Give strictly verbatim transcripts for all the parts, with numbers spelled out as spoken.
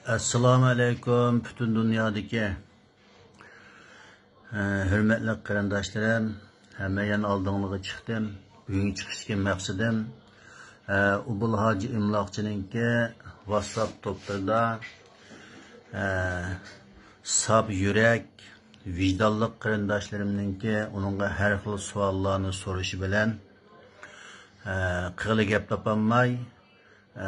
ئەسسالامۇ ئەلەيكۇم، پۈتۈن دۇنيادىكى، ئە، ھۆرمەتلىك قېرىنداشلىرىم، ھە، مەن يەنە ئالدىڭلارغا چىقتىم. بۈگۈنكى چىقىشتىكى مەقسىتىم، ئە، ئۇبۇل ھاجى ئىملاقچىنىڭكى ۋاتساپ توپلىرىدا، ئە، ساپ يۈرەك، ۋىجدانلىق قېرىنداشلىرىمنىڭكى ئۇنىڭغا ھەر خىل سوئاللارنى سورىشى بىلەن، ئە، قىلغىلى گەپ تاپالماي، ئە،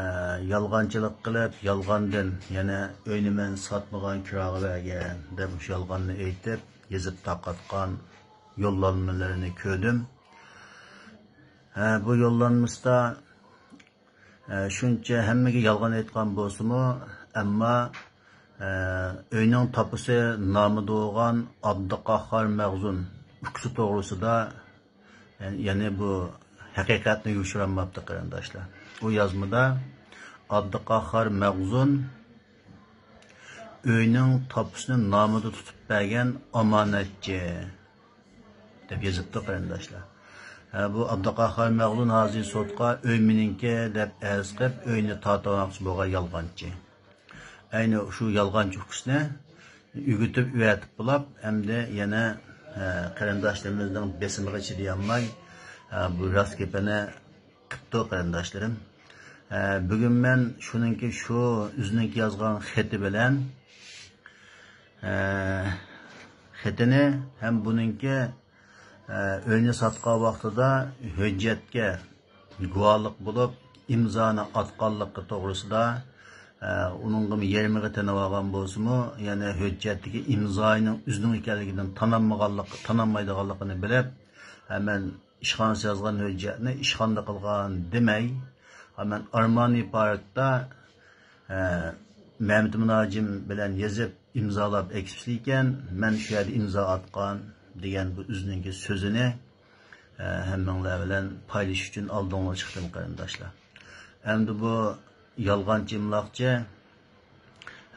يالغانچىلىق قىلىپ، يالغاندىن يەنە ئۆينى مەن ساتمىغان، كىراغا بەرگەن دەپ مۇشۇ يالغاننى ئېيتىپ، يېزىپ تارقاتقان يوللانمىلىرىنى كۆردۈم. ئە، بۇ يوللانمىسىدا، ئە، شۇنچە ھەممىگە يالغان ئېيتقان بولسىمۇ، ئەمما، ئە، ئۆينىڭ تاپىسى نامىدا بولغان ئابدۇقاھھار مەخزۇن ئۇكىسى توغرىسىدا، يەنى بۇ ھەقىقەتنى يوشۇرالماپتۇ، قېرىنداشلار. ئۇ يازمىدا ئابدۇقاھھار مەخزۇن ئۆينىڭ تاپىسىنى نامىدا تۇتۇپ بەرگەن ئامانەتچى دەپ يېزىپتۇ، قېرىنداشلار. ھە، بۇ ئابدۇقاھھار مەخزۇن ھازىر سوتقا ئۆي مېنىڭكى دەپ ئەرز قىلىپ، ئۆينى تارتىۋالماقچى بولغان يالغانچى. ئەينى شۇ يالغانچى ئۇكىسىنى ئۆگىتىپ، ئۆگىتىپ بولاپ، ئەمدى يەنە، ئە، قېرىنداشلىرىمىزنىڭ بېسىمىغا چىدىيالماي، ئە، بۇ راست گېپىنى قىپتۇ، قېرىنداشلىرىم. ئە، بۈگۈن مەن شۇنىڭكى، شۇ ئۆزىنىڭكى يازغان خېتى بىلەن، ئە، خېتىنى ھەم بۇنىڭكى، ئە، ئۆينى ساتقان ۋاقتىدا ھۆججەتكە گۇۋاھلىق بولۇپ ئىمزانى ئاتقانلىقى توغرىسىدا، ئە، ئۇنىڭغىمۇ يېرىمىغا تېنىۋالغان بولسىمۇ، يەنە ھۆججەتتىكى ئىمزانىڭ ئۆزىنىڭ ئىكەنلىكىدىن تانالمىغانلىق-، تانالمايدىغانلىقىنى بىلىپ، ھە، مەن ئىشخانىسى يازغان ھۆججەتنى ئىشخانىدا قىلغان دېمەي، ھە، مەن ئارمانى پاركتا، ھە، مەمتىمىن ھاجىم بىلەن يېزىپ ئىمزالاپ ئەكىپسىلىكەن، مەن شۇ يەردە ئىمزا ئاتقان دېگەن بۇ ئۆزىنىڭكى سۆزىنى، ھە، ھەممىڭلار بىلەن پايلىشىش ئۈچۈن ئالدىڭلارغا چىقتىم، قېرىنداشلار. ئەمدى بۇ يالغانچى ئىملاقچى،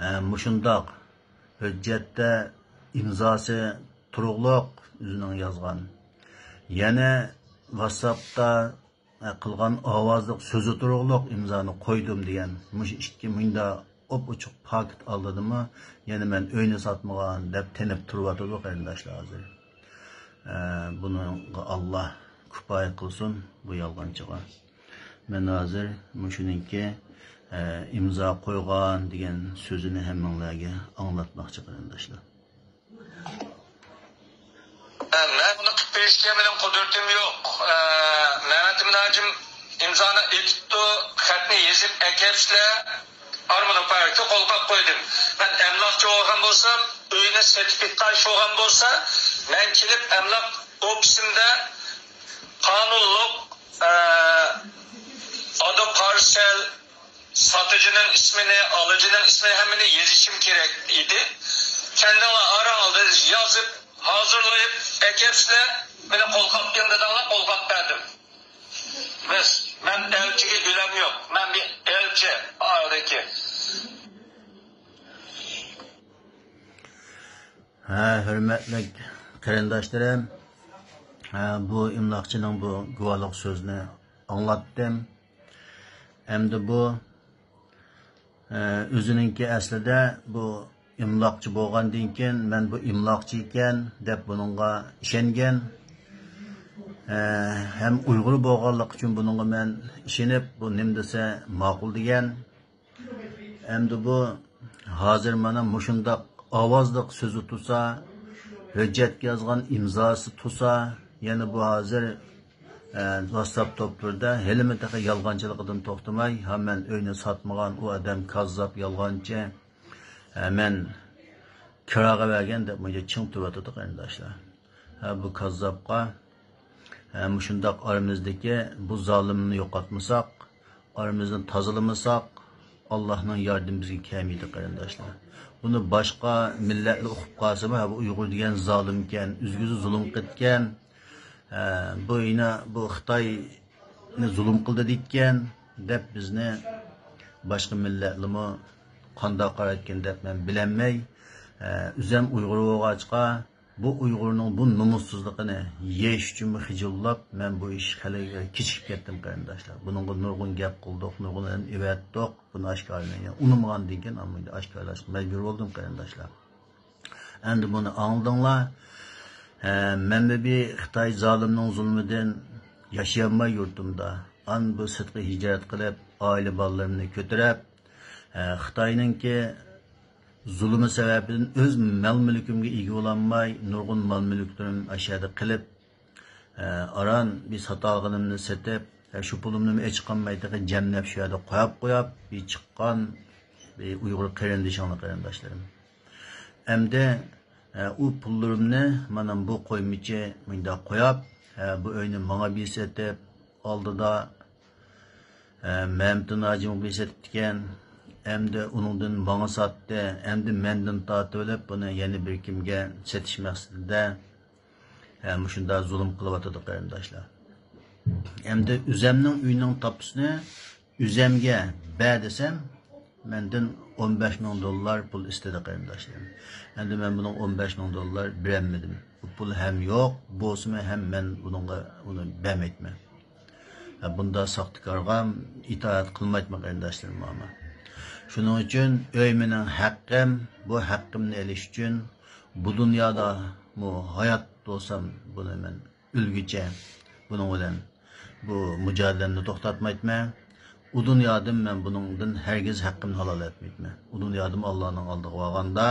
ھە، مۇشۇنداق ھۆججەتتە ئىمزاسى تۇرۇقلۇق ئۆزىنىڭ يازغان، يەنە ۋاتساپتا قىلغان ئاۋازلىق سۆزى تۇرۇقلۇق ئىمزانى قويدۇم دېگەن مۇشۇ ئىككى مۇندا ئوپئوچۇق پاكىت ئالدىدىمۇ يەنە مەن ئۆينى ساتمىغان دەپ تېنىپ تۇرۇۋاتىدۇ، قېرىنداشلار، ھازىر. ئە، بۇنىڭغا ئاللا كۇپايە قىلسۇن بۇ يالغانچىغا. مەن ھازىر مۇشۇنىڭكى، ئە، ئىمزا قويغان دېگەن سۆزىنى ھەممىڭلارگە ئاڭلاتماقچى، قېرىنداشلار. مەن بۇنى قىلىپ بېرىشكە مېنىڭ قۇدرىتىم يوق. مەمەتئىمىن ھاجىم ئىمزانى ئېتىپتۇ، خەتنى يېزىپ ئەكەپسىلە، ئارمىنى پاياكتا قولغاپ قويدۇم. مەن ئەملاقچى بولغان بولسام، ئۆينى سېتىپ ئېيتقان ئىش بولغان بولسا، مەن كېلىپ ئەملاق ئوفىسىمدا قانۇنلۇق، ئە، ئادا پارسەل، ساتىجىنىڭ ئىسمىنى، ئالىجىنىڭ ئىسمىنى ھەممىنى يېزىشىم كېرەك ئىدى. كەندىڭلار ئاراڭلاردا يازىپ، ھازىرلاپ ئەكەپسىلە، مېنى قولغاپ كەل دېدىڭلار، قولغاپ بەردىم. بەس، مەن ئەلچىگە گۈلەم يوق. مەن بىر ئەلچى، ئارىدىكى. ھە، ھۆرمەتلىك قېرىنداشلىرىم، ھە، بۇ ئىملاقچىنىڭ بۇ گۇۋاھلىق سۆزىنى ئاڭلاتتىم. ئەمدى بۇ، ئە، ئۆزىنىڭكى ئەسلىدە بۇ ئىملاقچى بولغاندىن كېيىن، مەن بۇ ئىملاقچى ئىكەن دەپ بۇنىڭغا ئىشەنگەن. ئە، ھەم ئۇيغۇر بولغانلىقى ئۈچۈن بۇنىڭغا مەن ئىشىنىپ، بۇ نېمە دېسە ماقۇل دېگەن. ئەمدى بۇ ھازىر مانا مۇشۇنداق ئاۋازلىق سۆزى تۇرسا، ھۆججەتكە يازغان ئىمزاسى تۇرسا، يەنە بۇ ھازىر، ئە، ۋاتساپ توپلىرىدا ھېلىمۇ تېخى يالغانچىلىقىدىن توختىماي، ھا، مەن ئۆينى ساتمىغان، ئۇ ئادەم كاززاپ، يالغانچى، ھە، مەن كىراغا بەرگەن دەپ مۇنچە چىڭ تۇرۇۋاتىدۇ، قېرىنداشلار. ھە، بۇ كاززاپقا، ھە، مۇشۇنداق ئارىمىزدىكى بۇ زالىمنى يوقاتمىساق، ئارىمىزنى تازىلىمىساق، ئاللاھنىڭ ياردىمى بىزگە كەلمەيدۇ، قېرىنداشلار. بۇنى باشقا مىللەتلەر ئۇقۇپ قالسىمۇ، ھە، بۇ ئۇيغۇر دېگەن زالىمكەن، ئۆزىگە ئۆزى زۇلۇم قىلىدىكەن، ھە، بۇ يەنە بۇ خىتاينى زۇلۇم قىلدى دەيدىكەن دەپ بىزنى باشقا مىللەتلىمۇ قانداق قارايدىكەن دەپ مەن بىلەلمەي، ئە، ئۆزەم ئۇيغۇر بولغاچقا، بۇ ئۇيغۇرنىڭ بۇ نومۇسسىزلىقىنى يېيىش ئۈچۈنمۇ خىجىللاپ، مەن بۇ ئىش خېلى كېچىكىپ كەتتىم، قېرىنداشلار. بۇنىڭغا نۇرغۇن گەپ قىلدۇق، نۇرغۇن ئادەم ئەۋەتتۇق، بۇنى ئاشكارىلىمىگەن. ئۇنىمىغاندىن كېيىن ئاشكارىلاشقا مەجبۇر بولدۇم، قېرىنداشلار. ئەمدى بۇنى ئاڭلىدىڭلار. ھە، مەنمۇ بىر خىتاي زالىمنىڭ زۇلمىدىن ياشىيالماي يۇرتۇمدا. ئان بۇ سىرتقا ھىجرەت قىلىپ، ئائىلە بالىلىرىمنى كۆتۈرۈپ، ھە، خىتاينىڭكى زۇلۇمى سەۋەبىدىن ئۆز مال-مۈلكۈمگە ئىگە بولالماي، نۇرغۇن مال-مۈلۈكلىرىم ئاشۇ يەردە قېلىپ، ئاران بىر ساتالىغىنىمنى سېتىپ، شۇ پۇلۇمنىمۇ ھېچقالماي تېخى جەملەپ شۇ يەردە قويۇپ قويۇپ، بىر چىققان بىر ئۇيغۇر قېرىندىشىڭلار، قېرىنداشلىرىم. ئەمدى ئۇ پۇللىرىمنى مانا بۇ قويمىچى مۇنداق قويۇپ، بۇ ئۆينى ماڭا بىر سېتىپ، ئالدىدا مەمتىن ھاجىمغا بىر سېتىپتىكەن. ئەمدى ئۇنىڭدىن ماڭا ساتتى. ئەمدى مەندىن تارتىۋېلىپ، بۇنى يەنە بىر كىمگە سېتىش مەقسىتىدە، ھە، مۇشۇنداق زۇلۇم قىلىۋاتىدۇ، قېرىنداشلار. ئەمدى ئۆزەمنىڭ ئۆيىنىڭ تاپپىسىنى ئۆزەمگە بەر دېسەم، مەندىن ئون بەش مىڭ دوللار پۇل ئىستىدى، قېرىنداشلىرىم. ئەمدى مەن بۇنىڭ ئون بەش مىڭ دوللار بېرەلمىدىم. بۇ پۇل ھەم يوق، بولسىمۇ ھەم مەن بۇنىڭغا ئۇنى بەرمەيتمەن. ھە، بۇنداق ساختىكارغا ئىتائەت قىلمايتمەن، قېرىنداشلىرىم، ئەمما. شۇنىڭ ئۈچۈن ئۆي مېنىڭ ھەققىم، بۇ ھەققىمنى ئېلىش ئۈچۈن بۇ دۇنيادامۇ ھايات بولسام، بۇنى مەن ئۆلگۈچە بۇنىڭ بىلەن بۇ مۇجادىلەمنى توختاتمايتمەن. ئۇ دۇنيادىمۇ مەن بۇنىڭدىن ھەرگىز ھەققىمنى ھالال ئەتمەيتمەن. ئۇ دۇنيادىمۇ ئاللانىڭ ئالدىغا بارغاندا،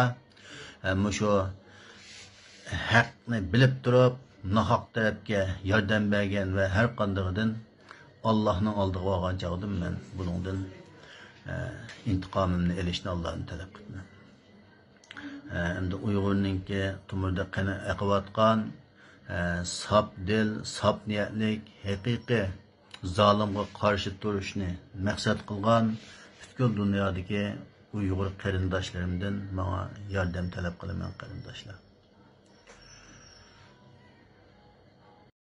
ھە، مۇشۇ ھەقنى بىلىپ تۇرۇپ، ناھەق تەرەپكە ياردەم بەرگەن ۋە ھەر قاندىقىدىن ئاللانىڭ ئالدىغا بارغان چاغدىمۇ مەن بۇنىڭدىن، ھە، ئىنتىقامىمنى ئېلىشنى ئاللادىن تەلەپ قىلىمەن. ئەمدى ئۇيغۇرنىڭكى تومۇردا قېنى ئېقىۋاتقان، ساپ دىل، ساپ نىيەتلىك، ھەقىقىي زالىمغا قارشى تۇرۇشنى مەقسەت قىلغان پۈتكۈل دۇنيادىكى ئۇيغۇر قېرىنداشلىرىمدىن ماڭا ياردەم تەلەپ قىلىمەن، قېرىنداشلار.